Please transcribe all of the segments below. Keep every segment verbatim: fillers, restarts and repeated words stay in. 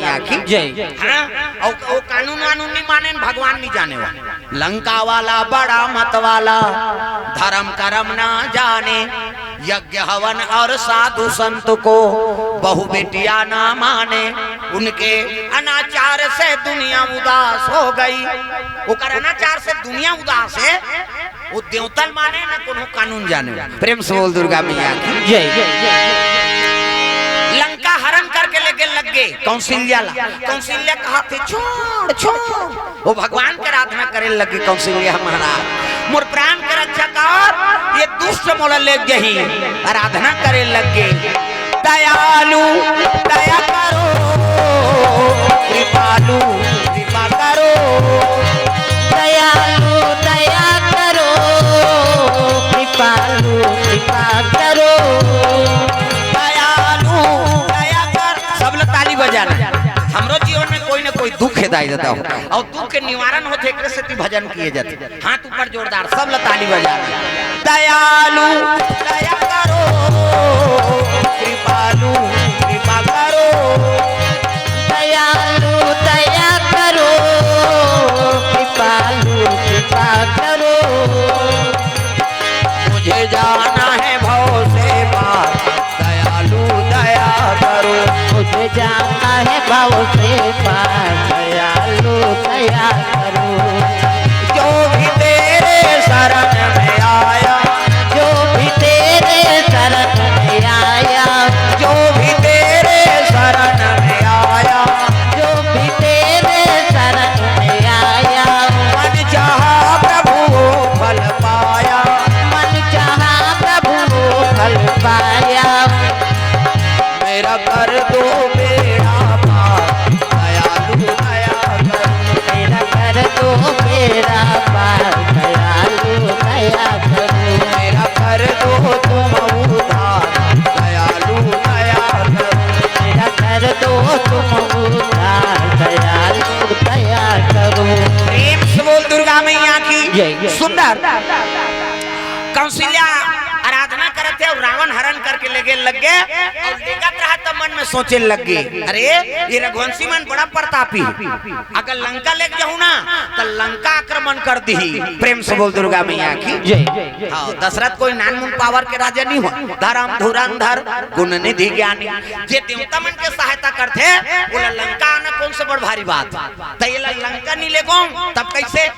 मैया की जय। हाँ, अउ वो कानून वानून नहीं माने, भगवान नहीं जाने वो। लंका वाला बड़ा मत वाला, धर्म करम ना जाने, यज्ञ हवन और साधु संत को, बहू बेटिया ना माने, उनके अनाचार से दुनिया उदास हो गई। ओकर अनाचार से दुनिया उदास हे। वो देवता ल माने ना कोनो कानून जाने। प्रेम से बोल दुर्गा मैया की जय। लंका हरण करके लेगे लग गे कौशल्या ला। कौशल्या कहाथे, "छोड़, छोड़।" वो भगवान के आराधना करे लग गे, "कौशल्या महाराज, मोर प्राण के रक्षा कर, ये दुष्ट मोला ले जही, आराधना करे लग गे।" दयालु, दया करो, कृपालु, कृपा करो। दयालु, दया करो, कृपालु, कृपा करो। दयालु, दया कर, सब ल ताली बजाना। हमरो जीवन में कोई ना कोई दुख हे दाई ददा हो, अउ दुख के निवारण होथे, एकरे सेती भजन किए जाथे। हाथ ऊपर जोरदार, सब ल ताली बजाना। दयालु, दया करो, कृपालु, कृपा करो। दयालु, दया करो, कृपालु, कृपा करो। मुझे जाना है भव से पार, दयालु, दया करो। मुझे जाना है भव से पार, दयालु, दया करो। जो भी तेरे शरण में आया, जो भी तेरे शरण में आया, जो भी तेरे शरण में आया, जो भी तेरे शरण में आया, मन चाहा प्रभु वो फल पाया। मन चाहा प्रभु वो फल पाया। मेरा कर दो बेड़ा पार, दयालु दया करो। मेरा कर दो बेड़ा पार, दयालु दया करो। मेरा कर दो तुम उद्धार, दयालु दया करो। मेरा कर दो तुम उद्धार, दयालु दया करो। प्रेम से बोल दुर्गा मैया की जय। सुंदर कौशल्या आराधना करत हे अउ रावण हरण करके लेगे लग गे अउ लेगत रहा त मन में सोचे लग गे, "अरे, ये रघुवंशी मन बड़ा प्रतापी हे, अगर लंका लेग जाहूं ना त लंका आक्रमण कर दिही।" प्रेम से बोल दुर्गा मैया की जय। हाँ, दशरथ कोई नानमुन पावर के राजा नहीं हो, धर्म धुरंधर गुण निधि ज्ञानी, जे देवता मन के सहायता करथे, ओला लंका आना कौन से बड़ भारी बात? त एला लंका नहीं लेगो, तब कैसे?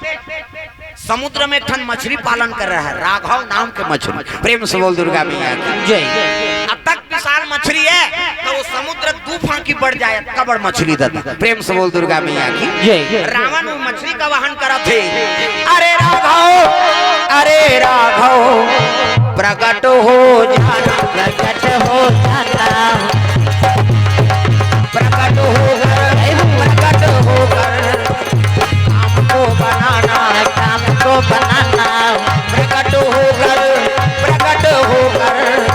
समुद्र में एक ठन मछली पालन कर रहा है, राघव नाम के मछली। प्रेम से बोल दुर्गा मैया की जय। अतक विशाल मछली है, तो वो समुद्र दू फांकी बढ़ जाए, अतका बड़ मछली ददा। प्रेम से बोल दुर्गा मैया की जय। रावण वो मछली का वाहन करत हे। अरे राघव, अरे राघव, प्रकट हो जाना, प्रकट हो जाना। प्रकट होकर, प्रकट होकर काम को बनाना, काम को बनाना। प्रकट होकर, प्रकट होकर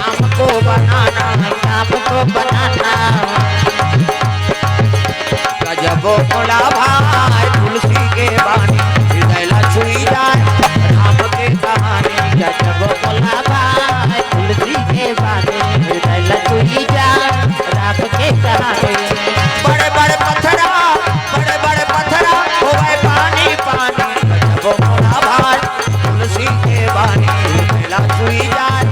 काम को बनाना, काम को बनाना। गजब मोला भाई तुलसी के बानी, हृदय ला छुई जाए राम के कहानी। गजब मोला भाई तुलसी के बानी, हृदय ला छुई जाए राम के कहानी। बड़े बड़े पत्थरा, बड़े बड़े पत्थरा होवे पानी पानी। गजब मोला भाई तुलसी के बानी, हृदय ला छुई जाए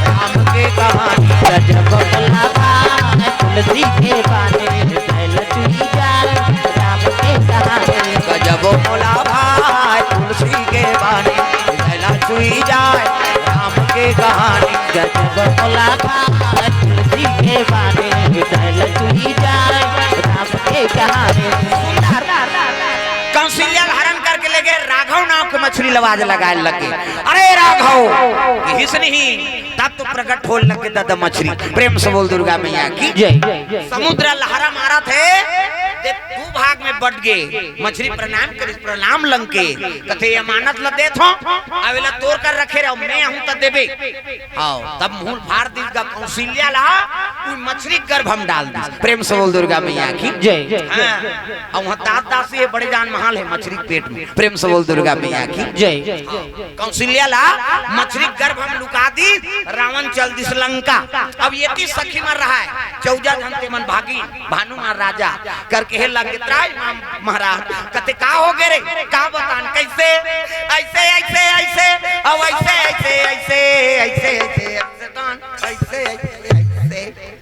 राम के कहानी। गजब मोला भाई तुलसी के बानी, हृदय ला छुई जाए राम के कहानी। गजब मोला भाई तुलसी के बानी, हृदय ला छुई जाए राम के कहानी। गजब मोला भाई तुलसी के बानी, हृदय ला छुई जाए राम के कहानी। कौशल्या ल हरण करके लेगे, राघव नाम के मछली ल आवाज लगाए लगे, "अरे राघव।" किहिस नहीं, तब तो प्रकट होए लगे ददा मछली। प्रेम से बोल दुर्गा मैया की जय। समुद्र लहरा मारत हे, ते दू भाग में बंट गे। मछरी प्रणाम करिस, प्रणाम लंके, कथे, "ये अमानत ल देत हों, अउ एला तोर कर रखे रहो, मैं आहूं त देबे।" हव, तब मुहूं ल फार दिस गा कौशल्या ला, उ मछरी के गर्भ म डाल दिस। प्रेम से बोल दुर्गा मैया की। जय। हाँ, अउ उहां दास दासी हे, बड़े जान महाल हे मछरी के पेट में। प्रेम से बोल दुर्गा मैया की। जय। कौशल्या ला मछरी के गर्भ म लुका दिस, रावण चल दिस लंका। अब एती सखी मन रहय, चौदह झन, ते मन भागिन, भानु महाराजा करके हे लगे त्राय महाराज। कथे, "का हो गे रे, का बतान, कइसे?" "अइसे, अइसे, अइसे, अउ अइसे, अइसे, अइसे, अइसे, अइसे, अइसे, तान, अइसे, अइसे, अइसे।"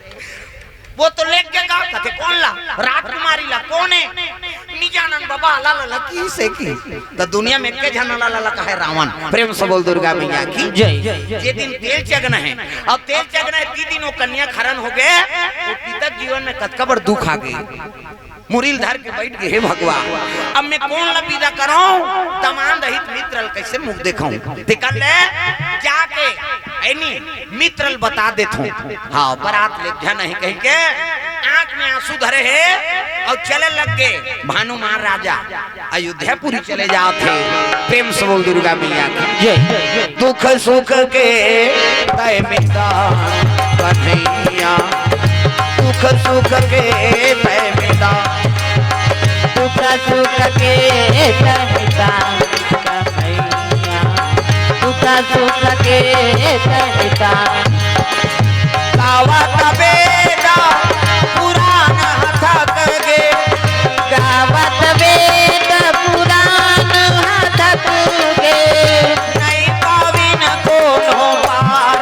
वो तो लेके गा, कथे, "कोन ला?" "राजकुमारी ला।" "कोन हे?" "नी जानन बबा, आला ला लकी से की।" त दुनिया में एके झन आला ला लका हे, रावण। प्रेम से बोल दुर्गा मैया की। जय। जे दिन तेल चघना हे, अब तेल चघना हे, ती दिन वो कन्या के हरन हो गे, वो पिता के जीवन में कतका बड़ दुख आ गे। मुरी ल धर के बइठ गे, "हे भगवान, अब मैं कोन ला बिदा करंव? दमांद अही त मित्र ल कइसे मुख देखंव?" तेकर ले जाके, ऐनी, मित्र ल बता देथंव। हाँ, बरात ले झन हे कहिके आंख में आंसू धरे हे अउ चले लग गे। भानु महाराजा अयोध्यापुरी चले जात हे। प्रेम से बोल दुर्गा मैया की। जय। दुख सुख के तैं मितान कन्हैया, दुख सुख के तैं मितान। दुख सुख के तैं मितान कन्हैया, दुख सुख के तैं मितान। गावत वेद पुराण ह थक गे, गावत वेद पुराण ह थक गे। नइ पाविन कोनो पार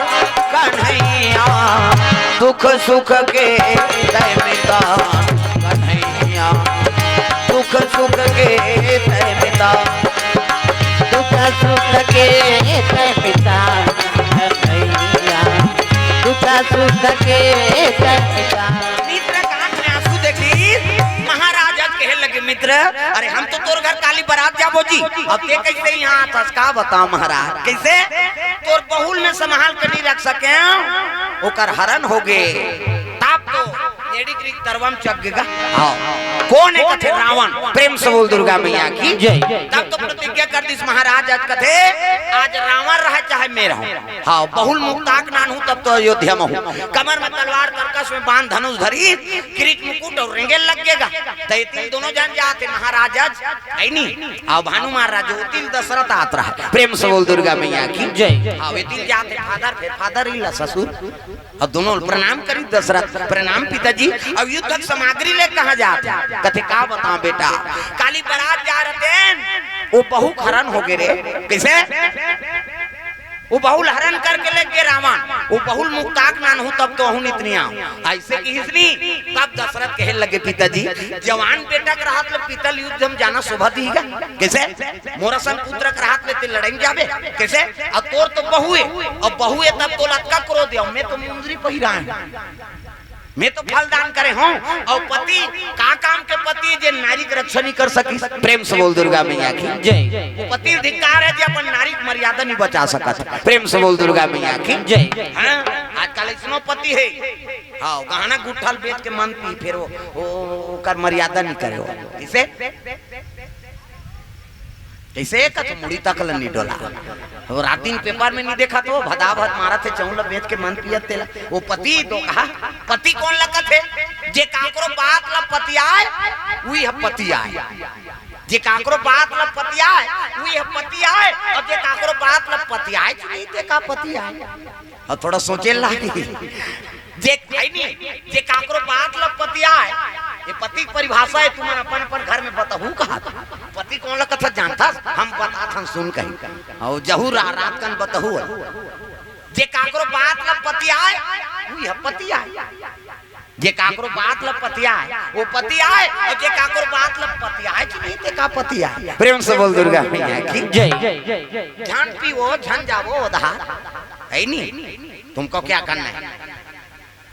कन्हैया, दुख सुख के तैं मितान कन्हैया, दुख सुख के तैं मितान। दुख सुख के तैं मितान कन्हैया, दुख सुख के तैं मितान। मित्र के आंख में आंसू देखिस, महाराज कहे लगे, "मित्र, अरे हम तो तोर घर काली बरात जाबो जी, अब तैं कइसे इहां आथस, का बतांव महाराज, कइसे तोर बहू ल मैं संभाल के नइ रख सकेंव, ओकर हरन हो गे।" तब तो नेड़ी के तरवा म चघ गे गा। हाँ। कोन हे? कथे, "रावण।" प्रेम से बोल दुर्गा मैया की। जय। तब तो प्रतिज्ञा कर दिस महाराज, आज कथे, "आज रावण रहय चाहे मैं रहंव, हाँ, बहू ल मुक्ता के नानहूं तब तो अयोध्या म हूं।" कमर में तलवार, तरकस में बाण, धनुष धरिस, किरीट मुकुट अउ रेंगे ल लग गे गा। त एती ल दूनों झन जात हे महाराज, आज, हे नी? अउ भानु महाराज, ओती ल दशरथ आत रहय। प्रेम से बोल दुर्गा मैया की। जय। हाँ, एती ल जात हे फादर, फेर फादर इला ससुर। अउ दूनों ल प्रणाम करिस दशरथ, "प्रणाम पिताजी।" अउ युद्ध के सामग्री ले कहां जात हे? कथे, "का बतांव बेटा, काली बरात जाय रहतेन, वो बहू के हरन हो गे रे।" कइसे? "वो बहू ल हरन करके लेग गे रावण, वो बहू ल मुक्ता के नानहूं तब तो आहूं नितनिया।" अइसे किहिस नी, तब दशरथ कहे लगे, "पिताजी, जवान बेटा के रहत ले पिता ल युद्ध म जाना शोभा दिही गा?" कइसे? "मोर असन पुत्र के रहत ले तैं लड़ई म जाबे?" कइसे? "अउ तोर तो बहू हे, अउ बहू हे तब तोला अतका क्रोध हे, अउ मैं तो मुंदरी पहिराय हंव, मैं तो फलदान करे हंव, अउ पति का काम के पति हे जे नारी के रक्षा नइ कर सकिस?" प्रेम से बोल दुर्गा मैया की। जय। पति ल धिक्कार हे जे अपन नारी के मर्यादा नइ बचा सकत। प्रेम से बोल दुर्गा मैया की। जय। हाँ, आजकल अइसनो पति हे, हाँ, गहना गुट्ठा ल बेच के मंद पी, फेर वो, वो, ओकर मर्यादा नइ करे हो। कइसे? कइसे कथो मुड़ी तक ल नइ डोला। वो रात दिन पेपर में नइ देखत हो, भदाभद मारत हे, चउल ल बेच के मंद पियत तेला। वो पति तो कहा, पति कोन ल कथे? जे काकरो बात ल पतियाय, उही ह पति आय। जे काकरो बात ल पतियाय, उही ह पति आय, अउ जे काकरो बात ल पतियाय, नइ ते का पति आय। अउ थोड़ा सोचे लागी। जे, हे नी, जे काकरो बात ल पतियाय, ये पति के परिभाषा हे, तुमन अपन अपन घर में बतहू कहा। पति कोन ल कथा जानथस? हम बतात हन, सुन कही। अउ जहू रा-, रात कन बतहू हे। जे काकरो बात ल पतियाय, उही ह पति आय। जे काकरो बात ल पतियाय, वो पति आय, अउ जे काकरो बात ल पतियाय, कि नइ ते का पति आय। प्रेम से बोल दुर्गा मैया की। जय। झन पीवो, झन जावो ओदहा। हे नी? तुमको क्या करना है?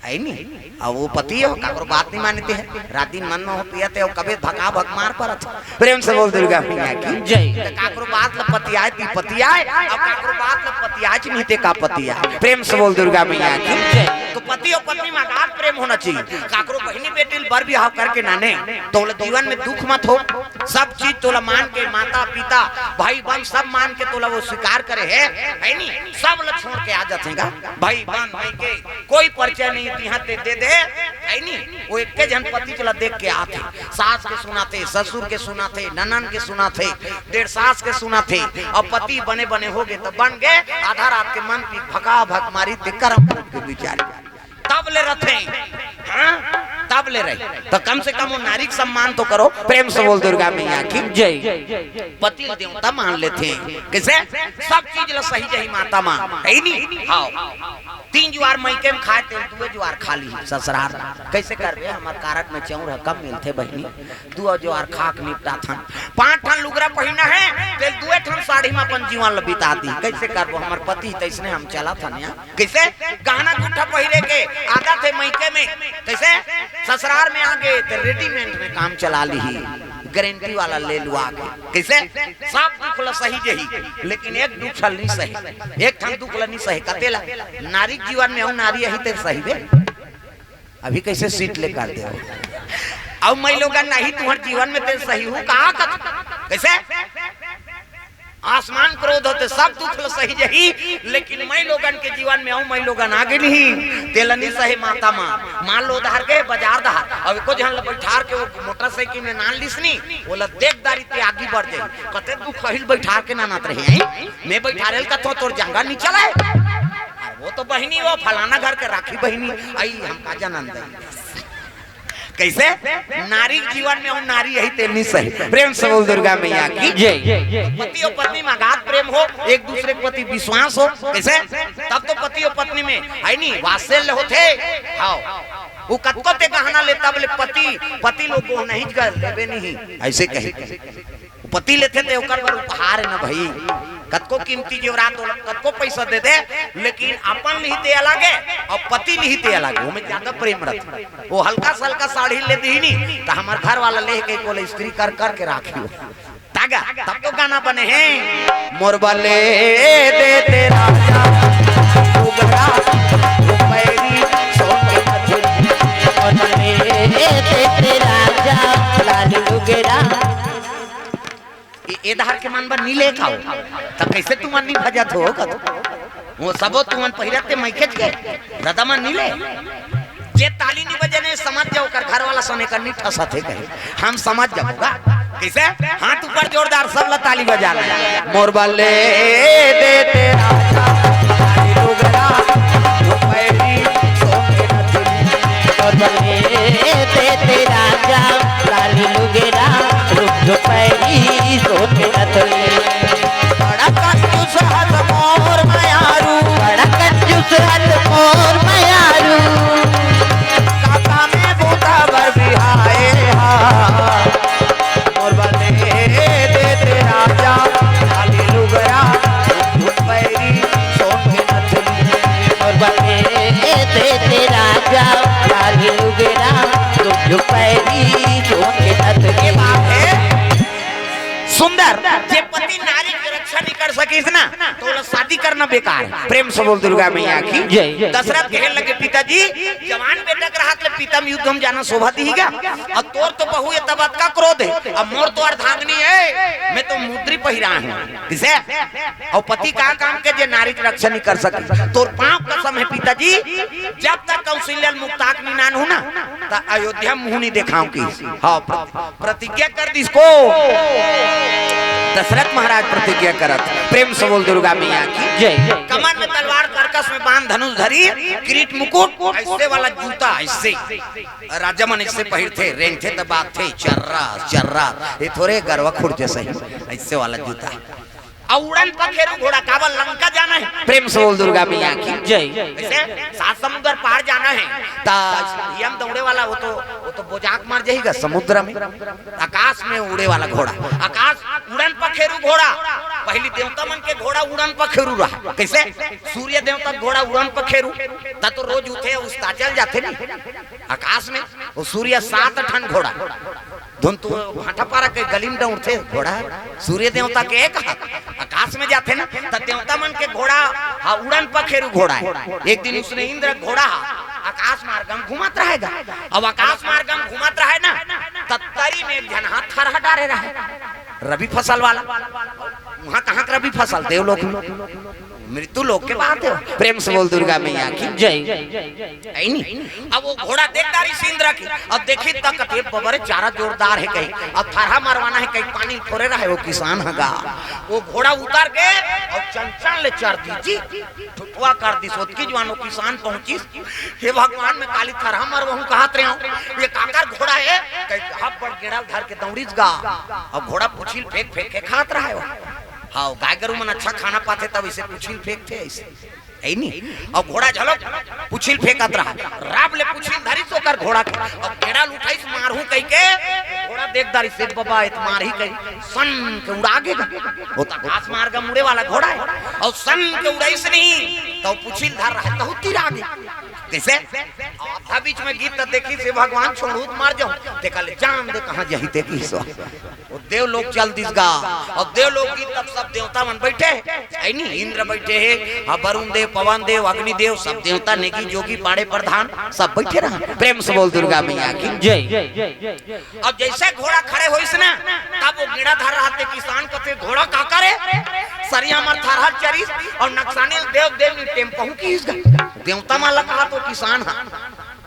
हे नी? अउ वो पति हो, काकरो बात नहीं मानते हैं, रात दिन मन में हो पियत हे, अउ कबे भका भक मार परत हे। प्रेम से बोल दुर्गा मैया की। जय। त काकरो बात ल पतियाए ती पतियाए, अउ काकरो बात ल पतियाए च नहीं ते का पतियाए। प्रेम से बोल दुर्गा मैया की। जय। तो पति अउ पत्नी में अगाध प्रेम होना चाहिए। काकरो बहिनी बेटी ल बर बिहाव करके नाने, त ओला जीवन में दुख मत हो। सब चीज तोला मान के, माता पिता, भाई बहन सब मान के तोला वो स्वीकार करे हे, हे नी? सब ल छोड़ के आ जाथे गा। भाई बहन, भाई के कोई परिचय नहीं, तिहां ते दे दे, हे नी? वो एके झन पति चला देख के आथे, सास के सुनाथे, ससुर के सुनाथे, ननन के सुनाथे, डेढ़ सास के सुनाथे, अउ पति बने बने हो गे त बन गे, आधा रात के मन पी भका भक मारी ते करम फूट के बिचारी। तब ले रथे, हाँ? तब ले रहे। त कम से कम वो नारी के सम्मान तो करो। प्रेम से बोल दुर्गा मैया की। जय। पति ल देवता मान लेथे। कइसे? सब चीज ल सही जही माता मान, हे नी? हाँ। तीन जुआर मइके में खाए, तेल दुए जुआर खा ली ससुरार। कइसे करबे? हमर कारक में चाउर ह कम मिलथे बहिनी, दुए जुआर खा के निपटाथन। पांच ठन लुगरा पहिना हे, तेल दुए ठन साड़ी में अपन जीवन ल बिता दी। कइसे करबो? हमर पति तइसने हम चलत हन या। कइसे? गहना गुट्ठा पहिरे के आदत हे मइके में। कइसे? ससुरार में आ गे त रेडीमेड में काम चला लीही, गारंटी वाला ले लुआ के। कइसे? सब दुख ल सही जही, लेकिन एक दुख ल नहीं सही, एक ठन दुख ल नहीं सही। कतेला? नारी के जीवन में अउ नारी अही ते सही बे। अभी कइसे सीट ले कर दे हो? अउ मइलोगन नहीं तुहर जीवन में ते सही हूँ, कहा कत? कइसे? आसमान क्रोध होथे, सब दुख ल सही जही, लेकिन मइलोगन के जीवन में अउ मइलोगन आ गे नहीं, तेला नहीं सहे माता माँ। मान लो उधार के बाजार दहार, अउ एको झन ल बैठार के वो मोटरसाइकिल में नान लिस नी, ओला देख दारी ते आगी बढ़ जाई। कते दुख अहिल बैठार के नानत रहे हैं, मैं बैठारेल कथो तोर जंगा नहीं चला हे। अरे वो तो बहिनी, वो फलाना घर के राखी बहिनी आई, हम का जानन दे। कइसे? नारी के जीवन में अउ नारी अही ते नहीं सही। प्रेम से बोल दुर्गा मैया की। जय। पति अउ पत्नी में अगाध प्रेम हो, एक दूसरे के प्रति विश्वास हो। कइसे? तब तो पति अउ पत्नी में, हे नी, वात्सल्य होथे। हाँ। वो कतको ते गहना ले, तब ले पति, पति लोग को नहीं कर लेबे नहीं। अइसे कहे। पति लेथे ते ओकर बर उपहार हे ना भई। कतको कीमती जेवरात हो, कतको पइसा दे दे, लेकिन अपन लिही ते अलग हे अउ पति लिही ते अलग हे, ओमे ज्यादा प्रेम रथे। वो हल्का से हल्का साड़ी ले दिही नी, त हमर घर वाला ले के कोले इस्त्री कर कर के राखी हो। तागा, तब तो गाना बने हे। मोर बले दे दे राजा, उगरा, रुपैरी, सोन के मथुरी। मोर बले दे दे राजा, लाल उगरा। ए, ए डहर के मन बर नी ले खाओ, त कइसे तुमन नी भजत हो? कत वो सबो तुमन पहिरत ते मइकेच के, दादा मन नी ले। जे ताली नी बजे ने, समझ जाओ, ओकर घर वाला सोने कर नी ठसत हे कहे, हम समझ जाबो गा। कइसे? हाथ ऊपर जोरदार, सब ला ताली बजा ले। मोर बले दे दे राजा, लाली लुगरा, रुपैरी, सोने नथुनी। मोर बले दे दे राजा, लाली लुगरा, रुप रुपैरी, सोने नथुनी। बड़ा कंजूस हस मोर मयारू, बड़ा कंजूस हस मोर मयारू। काका में बूता बर बिहाए हा। मोर बले दे दे राजा, लाली लुगरा, रुप पैरी, सोन के नथनी। मोर बले दे दे राजा, लाली लुगरा, रुप पैरी, सोन के नथनी। ये बात हे सुंदर, जे पति नारी के रक्षा नहीं कर सकिस ना, त ओला शादी करना बेकार हे। प्रेम से बोल दुर्गा मैया की जय। दशरथ कहे लगे, पिताजी, जवान बेटा के रहत ले प्रीतम युद्ध में जाना शोभा दिही गा? अउ तोर तो बहू हे तब अतका क्रोध हे, अउ मोर तो अर्धांगिनी हे, मैं तो मुंदरी पहिराए हूँ। कइसे? अउ पति का काम के जे नारी के रक्षा नहीं कर सके? तोर पाँव कसम हे पिताजी, जब तक कौशल्या ल मुक्ता के नहीं नानहूँ ना, त अयोध्या मुँह नहीं देखाऊँ कहिस। हाँ, प्र-, प्रतिज्ञा कर दिस को। दशरथ महाराज प्रतिज्ञा करत। प्रेम से बोल दुर्गा मैया की जय। कमर में तलवार, करकस में बाण, धनुष धरी, किरीट मुकुट, अइसे वाला जूता, अइसे। राजा मन अइसे पहिरथे, रेंगथे त बाजथे, चर्रा, चर्रा। ये थोरे गरवा खुर जइसे, अइसे वाला जूता। अउ उड़न पखेरू घोड़ा, काबर लंका जाना हे। प्रेम से बोल दुर्गा मैया की जय। अइसे सात समुद्र पार जाना हे, त यम दौड़े वाला, वो तो, वो तो बोजाक मर जाही गा समुद्र में। आकाश में उड़े वाला घोड़ा, आकाश उड़न पखेरू घोड़ा, पहिली देवता मन के घोड़ा उड़न पखेरू रहा। कइसे? सूर्य देवता के घोड़ा उड़न पखेरू, त तो रोज उठे, उस्ताचल जाथे नी आकाश में, वो सूर्य सात ठन घोड़ा। धुन तो भाटापारा के गली में दौड़थे घोड़ा, सूर्य देवता के एक हाथ आकाश में जाथे ना, त देवता मन के घोड़ा, हाँ, उड़न पखेरू घोड़ा हे। एक दिन उसने इंद्र घोड़ा आकाश मार्गम घूमत रहेगा। अब आकाश मार्गम घूमत रहे ना, त तरी में एक झन हाथ थरहा डारे रहे, रबी फसल वाला। वहां कहाँ के रबी फसल? देवलोक में। मृत्यु लोक के बात हे। प्रेम से बोल दुर्गा मैया की। जय। है नी? अब वो घोड़ा देख डारिस इंद्र के, अब देखिस त कथे, "बबरे चारा जोरदार हे," कही, "अब थरहा मरवाना हे," कही, पानी थोरे रहे वो किसान ह गा। वो घोड़ा उतर के अउ चंचल ले चर दिस जी, ठुठुआ कर दिस। ओतकी जुवार वो किसान पहुंचिस, "हे भगवान, मैं काली थरहा मरवाहूं कहत रहेंव, ये काकर घोड़ा हे?" कही, "हाथ बड़ गेड़ा धर के दौड़िस गा।" अब घोड़ा पुछिल फेंक फेंक के खात रहे हो। हाँ, गाय गरु मन अच्छा खाना पाथे, तब इसे पुछिल फेंकथे ऐसे, है नी? अउ घोड़ा घलो पुछिल फेंकत रहा, राब ले पुछिल धरिस ओकर घोड़ा के, अउ गेड़ा ल उठाइस मारहूं कहिके, घोड़ा देख डारिस, "ए बबा, ए त मारही," कही, सन के उड़ा गे। वो त आकाश मार्ग म उड़े वाला घोड़ा हे, अउ सन के उड़ाइस नहीं, त पुछिल धर रहा, तहू तीर आ गे। कइसे? आधा बीच में गिस त देखिस, "हे भगवान, छोड़हूं त मर जाहूं," तेकर ले जान दे कहाँ जाही ते की सो। वो देवलोक चल दिस गा। अब देवलोक गिस तब सब देवता मन बइठे हे, है नी? इंद्र बइठे हे, हाँ, वरुण देव, पवन देव, अग्नि देव, सब देवता, नेगी जोगी, पाड़े प्रधान, सब बइठे रहा। प्रेम से बोल दुर्गा मैया की। जय। अब जइसे घोड़ा खड़े होइस ना, तब वो गेड़ा धर रहा ते किसान कथे, "घोड़ा काकर हे?" सरिया मर थरहा चरिस अउ नकसानी ल देव देव नी टेम्पहूं किहिस गा। देवता मन ल कहा तो किसान हा।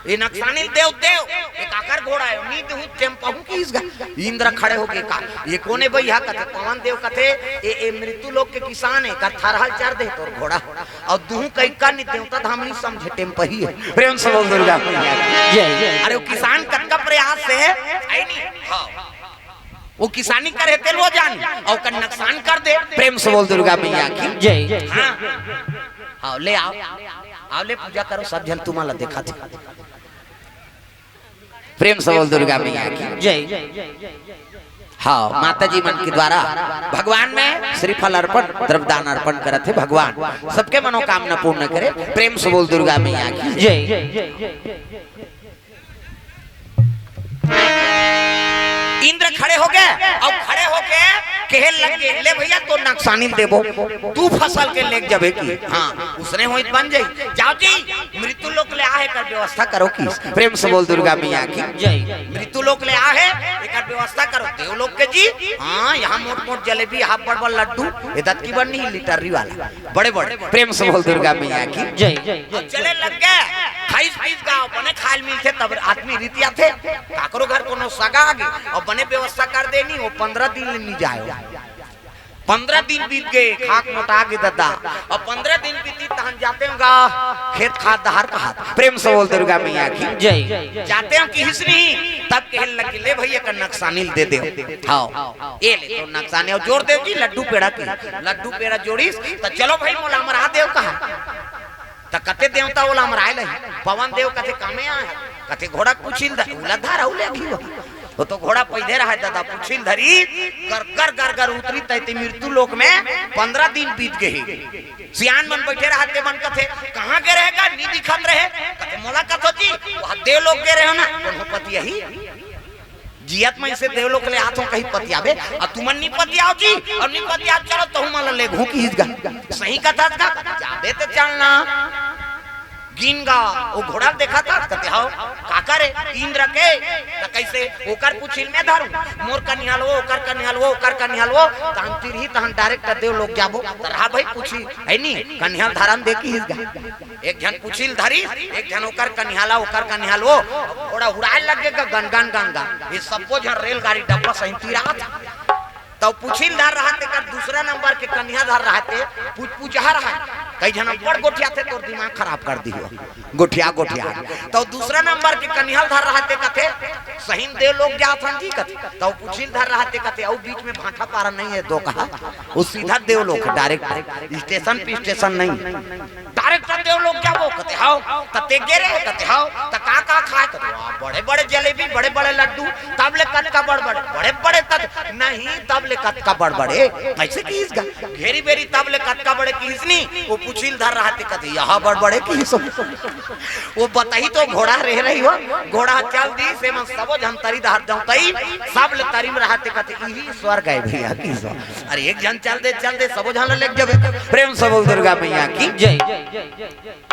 "ए नकसानी ल देव देव, ए काकर घोड़ा हे?" "नी देहूं, टेम्पहूं किहिस गा।" इंद्र खड़े होके कहा, "ए कोन हे भइया?" कथे, पवन देव कथे, "ए, ए मृत्यु लोक के किसान हे, एकर थरहा ल चर दे तोर घोड़ा।" अउ दुहूं कहिका नी देवता धाम नी समझे, टेम्पही हे। प्रेम से बोल दुर्गा मैया की। जय। अरे वो किसान कतका प्रयास से, है नी? हाँ। वो किसानी करे तेल वो जान, अउ ओकर नकसान कर दे। प्रेम से बोल दुर्गा मैया की। जय। हाँ। हाँ, ले आओ। आओ, ले पूजा करो, सब झन तुमन ला देखाथे। प्रेम से बोल दुर्गा मैया की। जय। हाँ, माता जी मन के द्वारा भगवान में श्रीफल अर्पण, द्रव्यदान अर्पण करत हे। भगवान सबके मनोकामना पूर्ण करे। प्रेम से बोल दुर्गा मैया की। जय। इंद्र खड़े हो गे अउ खड़े होके कहे लग गे, "ले भइया, तोर नकसानी ल देबो, तू फसल के लेग जाबे की।" हाँ, उसने होई त बन जाई। जाओ जी, मृत्यु लोक ले आहे, एकर व्यवस्था करो की। प्रेम से बोल दुर्गा मैया की। जय। मृत्यु लोक ले आहे, एकर व्यवस्था करो। देवलोक के जी, हाँ, यहाँ मोट मोट जलेबी, यहाँ बड़ बड़ लड्डू, ए दतकी बड़ नहीं, लिटरी वाला, बड़े बड़े। प्रेम से बोल दुर्गा मैया की। जय। अब चले लग गे, खाइस पीस गा, बने खाय ल मिलथे, तब आदमी रितियाथे। काकरो घर कोनो सगा आगे, अउ बने व्यवस्था कर दे नी, वो पंद्रह दिन ले नी जाय। पंद्रह दिन बीत गे, खाके मोटा गे ददा। अउ पंद्रह दिन बीतिस तहन जातेंव गा, खेत खार डहर कहात। प्रेम से बोल दुर्गा मैया की। जय। जातेंव किहिस नहीं, तब कहे लगे, "ले भइया, एकर नकसानी ल दे देव।" हाँ, ए ले तोर नकसानी, अउ जोर देव जी लड्डू पेड़ा के। लड्डू पेड़ा जोड़िस, त चलो भई, मोला अमरा देव कहा। त कथे देवता ओला अमराय लही। पवन देव कथे, "कामे आय?" कथे, "घोड़ा के पुछिल धर, उला धर, अउ ले अभी वो।" वो तो घोड़ा पइधे रहा ददा, पुछिल धरिस, गरगर गरगर उतरिस, तइती मृत्यु लोक में पंद्रह दिन बीत गे हे। सियान मन बइठे रहा, ते मन कथे, "कहाँ गे रहे गा, नी दिखत रहे?" कथे, "मोला कथो जी, वहाँ देवलोक गे रहे हो ना, कोनो पतियाही?" जियत म इसे देवलोक ले आथों कही पतियाबे, अउ तुमन नी पतियाव जी, अउ नी पतियाव, चलो तहू मन ल लेगहूं किहिस गा। सही कथस गा, जाबे त चलना। गिन गा, वो घोड़ा देखत हस, कथे, "हव, काकर हे?" "इंद्र के।" "त कइसे?" "ओकर पुछिल में धरहूं, मोर कनिहा ल वो, ओकर कनिहा ल वो, ओकर कनिहा ल वो, तहन तिरही, तहन direct देवलोक जाबो।" त रहा भई पुछिल, है नी, कनिहा ल धरन दे किहिस गा। एक झन पुछिल धरिस, एक झन ओकर कनिहा ल, ओकर कनिहा ल वो, घोड़ा उड़ाय लगे गा गन गन गन गन। ये सब्बो झन रेलगाड़ी डब्बा सही तिरात। तब पुछिल धर रहा तेकर दूसरा नंबर के कनिहा धर रहा ते, पुचपुचहा रहा। कई झन बड़ गोठियाथे, तोर दिमाग खराब कर दिही। गोठिया, गोठिया। तब दूसरा नंबर के कनिहा ल धर रहा ते कथे, "सही म देवलोक जात हन जी," कथे। तब पुछिल धर रहा ते कथे, "अउ बीच में भाटापारा नहीं हे दो कहा, वो सीधा देवलोक हे, direct, station पे station नहीं।" "Direct देवलोक जाबो?" कथे, "हव।" "त ते गे रहे?" कथे, "हव।" "त का का खाय?" कथे, "वाह, बड़े बड़े जलेबी, बड़े बड़े लड्डू।" "तब ले कतका बड़ बड़े?" "बड़े बड़े तत नहीं, तब ले कतका बड़बड़े, कइसे किहिस गा? घेरी बेरी तब ले कतका बड़े किहिस नी, ओ पूछी ल धर रहा ते कथे, "यहाँ बड़बड़े किहिस हो।" ओ बताही तो घोड़ा रहे रही हो, घोड़ा चल दिस, एमन सबो झन तरी डहर जउंतइस, सब ले तरी म रहा ते कथे, "इही स्वर्ग हे भइया किहिस हो।" अरे एक झन चल दे, चल दे, सबो झन ल लेग जबे। प्रेम से बोल दुर्गा मैया की। जय।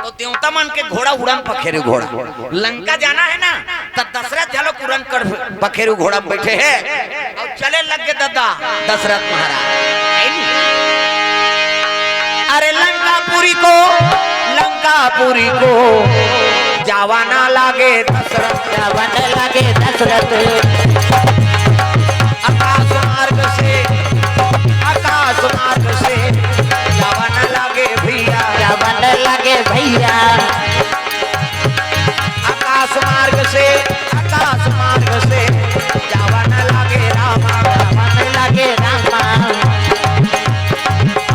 तो देवता मन के घोड़ा उड़न पखेरु घोड़ा। लंका जाना हे ना, त दशरथ घलो उड़न कर पखेरु घोड़ा म बइठे हे। अउ चले लगे ददा दशरथ महाराज। अरे लंकापुरी को, लंकापुरी को जावा ना लागे दशरथ। जावा ना लागे दशरथ। आकाश मार्ग से, आकाश मार्ग से जावा ना लागे भइया। जावा ना लागे भइया। आकाश मार्ग से, आकाश मार्ग से जावा ना लागे रामा। जावा ना लागे रामा।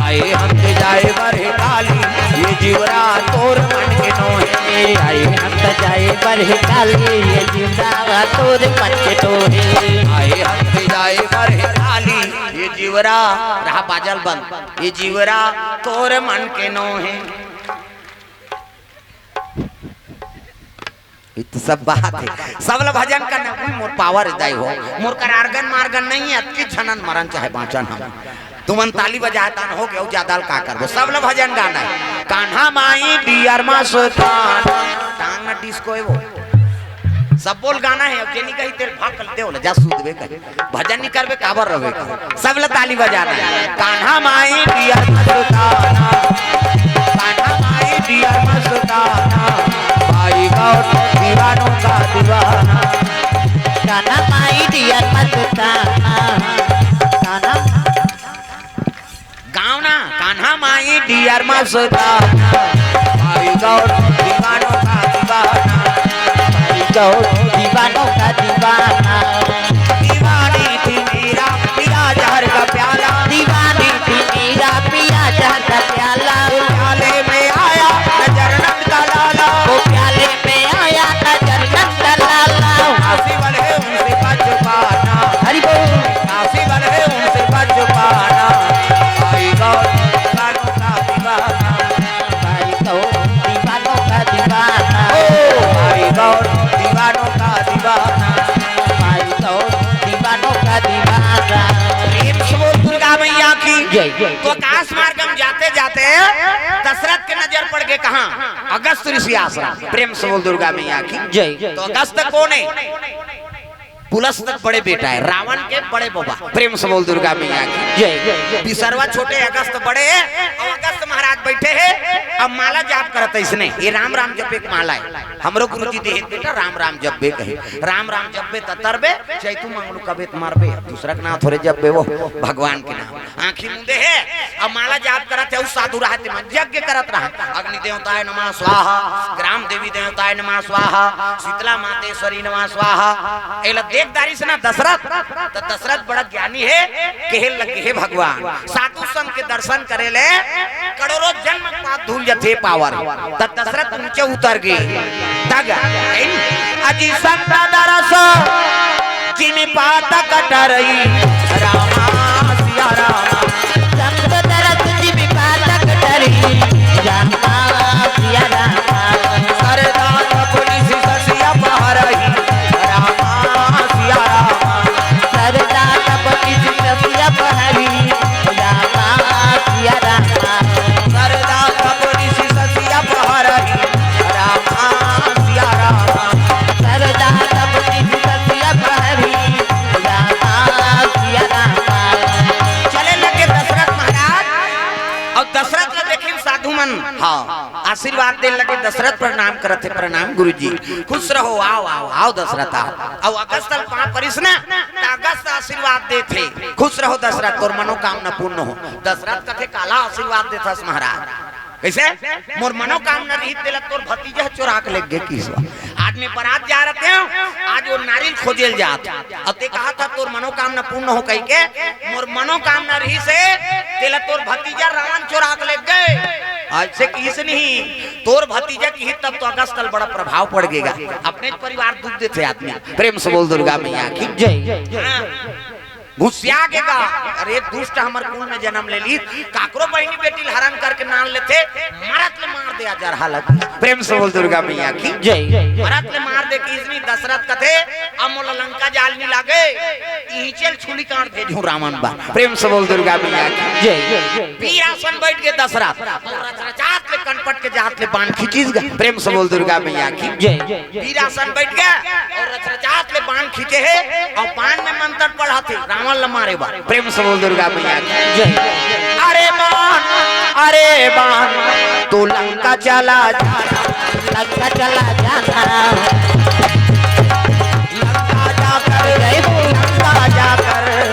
आए हम त जाए बर हे काली, ये जीवरा तोर मन के नोहे। आए हम त जाए बर हे काली, ये जीवरा तोर मन के नोहे। आए हम त जाए बर हे काली, ये जीवरा, रहा बाजा ल बंद, ये जीवरा तोर मन के नोहे। ये तो सब बात हे, सब ल भजन करना। उई मोर पावर दाई हो, मोर कर आर्गन मार्गन नहीं हे, अतकी झनन मरन चाहे बाँचन हम। तुमन ताली बजाए तहान हो गे, अउ जादा ल का करबो, सब ल भजन गाना हे। कान्हा माई डियर मस्ताना, टांग न डिस्को हे वो, सब बोल गाना हे। अब जेनी कही तेल भाग कर दे, बोले जा सूदबे कही। भजन नहीं करबे, काबर रहबे? सब ल ताली बजाना हे। कान्हा माई डियर मस्ताना, कान्हा माई डियर मस्ताना, भाई गौर दीवानों का दीवाना। कान्हा माई डियर मस्ताना, कान्हा गाँव ना, कान्हा माई डियर मस्ताना, भाई गौर दीवानों का दीवाना। भाई गौर दीवानों का दीवाना। दीवानी थी मेरा पिया जहर का प्याला। दीवानी थी मेरा पिया जहर का प्याला। वो प्याले में आया नजर नंद का लाला। वो प्याले में आया नजर नंद का लाला। काशी वाले उनसे बच पाना। हरि बोल। काशी वाले उनसे बच पाना। भाई गौर दीवानों का दीवाना। भाई गौर दीवानों का दीवाना। ओ भाई गौर दीवानों का दीवाना। भाई गौर दीवानों का दीवाना। प्रेम से बोल दुर्गा मैया की। जय, जय। तो आकाश मार्ग में जाते जाते दशरथ के नजर पड़ गे कहाँ? अगस्त ऋषि आश्रम। प्रेम से बोल दुर्गा मैया की। जय। तो अगस्त कौन हे? पुलस्त्य के बड़े बेटा हे, रावण के बड़े बबा। प्रेम से बोल दुर्गा मैया की। जय। बिसरवा छोटे, अगस्त बड़े, अउ अगस्त महाराज बइठे हे, अब माला जाप करत हे अइसने, ये राम राम जपे के माला हे। हमरो गुरुजी दे हे बेटा, राम राम जपबे कहे, राम राम जपबे त तरबे, चैतू मंगलू कबे त मरबे, दूसरा के नाम थोरे जपबे, वो भगवान के नाम। आँखी मूंदे हे, अब माला जाप करत हे, अउ साधु रहा ते मन यज्ञ करत रहा। अग्नि देवताय नमः स्वाहा, ग्राम देवी देवताय नमः स्वाहा, शीतला मातेश्वरी नमः स्वाहा। एला देख डारिस ना दशरथ, त दशरथ बड़ा ज्ञानी हे, कहे लगे, "हे भगवान, साधु संत के दर्शन करे ले करोड़ों जन्म पाप धुल जथे पावर।" त दशरथ ऊंचे उतर गे। तग अजी संत दरस जिमि पातक डरई रामा सिया रामा। संत दरस जिमि पातक डरई रामा सिया रामा। सरदा तप निशि शशि अपहरई रामा सिया रामा। सरदा तप निशि शशि अपहरी रामा सिया रामा। सरदा तप निशि शशि अपहरई रामा सिया रामा। सरदा तप निशि शशि अपहरी रामा सिया रामा। चले लगे दशरथ महाराज, अउ दशरथ ल देखिन साधु मन, हाँ, आशीर्वाद दे लगे। दशरथ प्रणाम करत हे, "प्रणाम गुरुजी, खुश रहो, आओ, आओ, आओ दशरथ, आओ।" अउ अगस्त ल पाँव परिस ना, त अगस्त आशीर्वाद देथे, "खुश रहो दशरथ, तोर मनोकामना पूर्ण हो।" दशरथ कथे, "काला आशीर्वाद देथस महाराज?" कइसे? "मोर मनोकामना रहिस, तेला तोर भतीजा चोरा के लेग गे किहिस।" आदमी बरात जा रहे हो, आज वो नारियल खोजे ल जात, अउ ते कहत हे, "तोर मनोकामना पूर्ण हो," कहिके, "मोर मनोकामना रहिस हे, तेला तोर भतीजा रावण चोरा के लेग गे।" अइसे किहिस नहीं, तोर भतीजा किहिस तब तो अगस्त ल बड़ा प्रभाव पड़ गेगा। अपने परिवार दुख देथे आदमी। प्रेम से बोल दुर्गा मैया की। जय। हाँ। भुसिया के गा। अरे दुष्ट, हमर कुल में जन्म ले ली, काकरो बहिनी बेटी ल हरण करके नान लेथे, मरत ले मार दे, जरहा लग। प्रेम से बोल दुर्गा मैया की। जय। मरत ले मार दे कि इसनी दशरथ कथे, अब मोला लंका जाल नी लागे, इही चल छुली कांड भेजूं रावण बा। प्रेम से बोल दुर्गा मैया की। जय। वीरासन बैठ के दशरथ, रचरचात ले कनपट के जात ले बाण खींचिस गा। प्रेम से बोल दुर्गा मैया की। जय। वीरासन बैठ गया और रचरचात ले बाण खींचे हे और बाण में मंत्र पढ़ाथे रावण ल मारे बर। प्रेम से बोल दुर्गा मैया की। जय। अरे बाण, अरे बाण, तू लंका चला जा, लंका चला जाना। लंका जाकर, जय बोल। लंका जाकर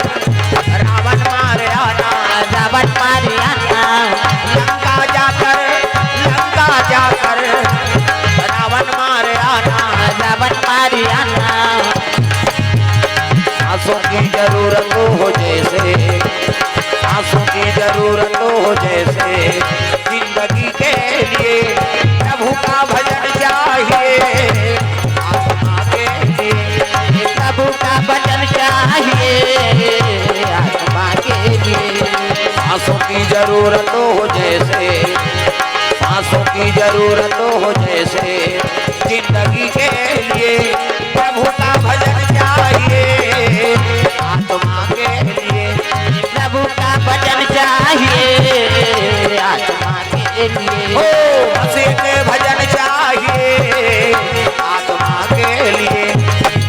रावण मार आना। रावण मार आना। लंका जाकर, लंका जाकर रावण मार आना। रावण मार आना। सांसों की जरूरत हो जैसे, सांसों की जरूरत हो जैसे, जिंदगी के लिए प्रभु का भजन चाहिए। आत्मा के लिए प्रभु का भजन चाहिए, आत्मा के लिए। सांसों की जरूरत हो जैसे, सांसों की जरूरत हो जैसे, जिंदगी के लिए प्रभु का भजन चाहिए, आत्मा के लिए। प्रभु का भजन चाहिए, आत्मा के लिए। हो, बस एक भजन चाहिए, आत्मा के लिए।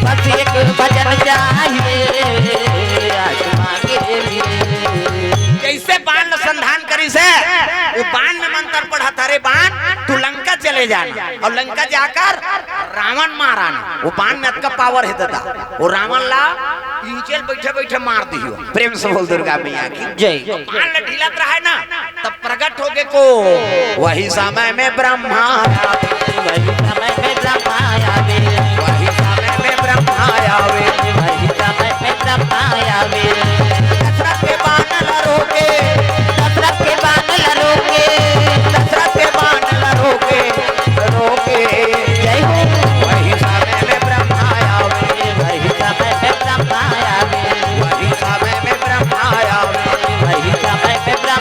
बस एक भजन चाहिए, आत्मा के लिए। जैसे बाण ल संधान करिस हे, वो बाण में मंत्र पढ़ा था, "रे बाण, तू लंका चले जाना और लंका जाकर रावण मार आना।" वो बाण में अतका पावर हे दादा, वो रावण ला इही चल बैठे बैठे मार दियो। प्रेम से बोल दुर्गा मैया की। जय। बाण ल ढीलत रहे ना, तब प्रकट हो गे को, वही समय में ब्रह्मा, वही समय में ब्रह्मा आवे। वही समय में ब्रह्मा आवे। वही समय में ब्रह्मा आवे।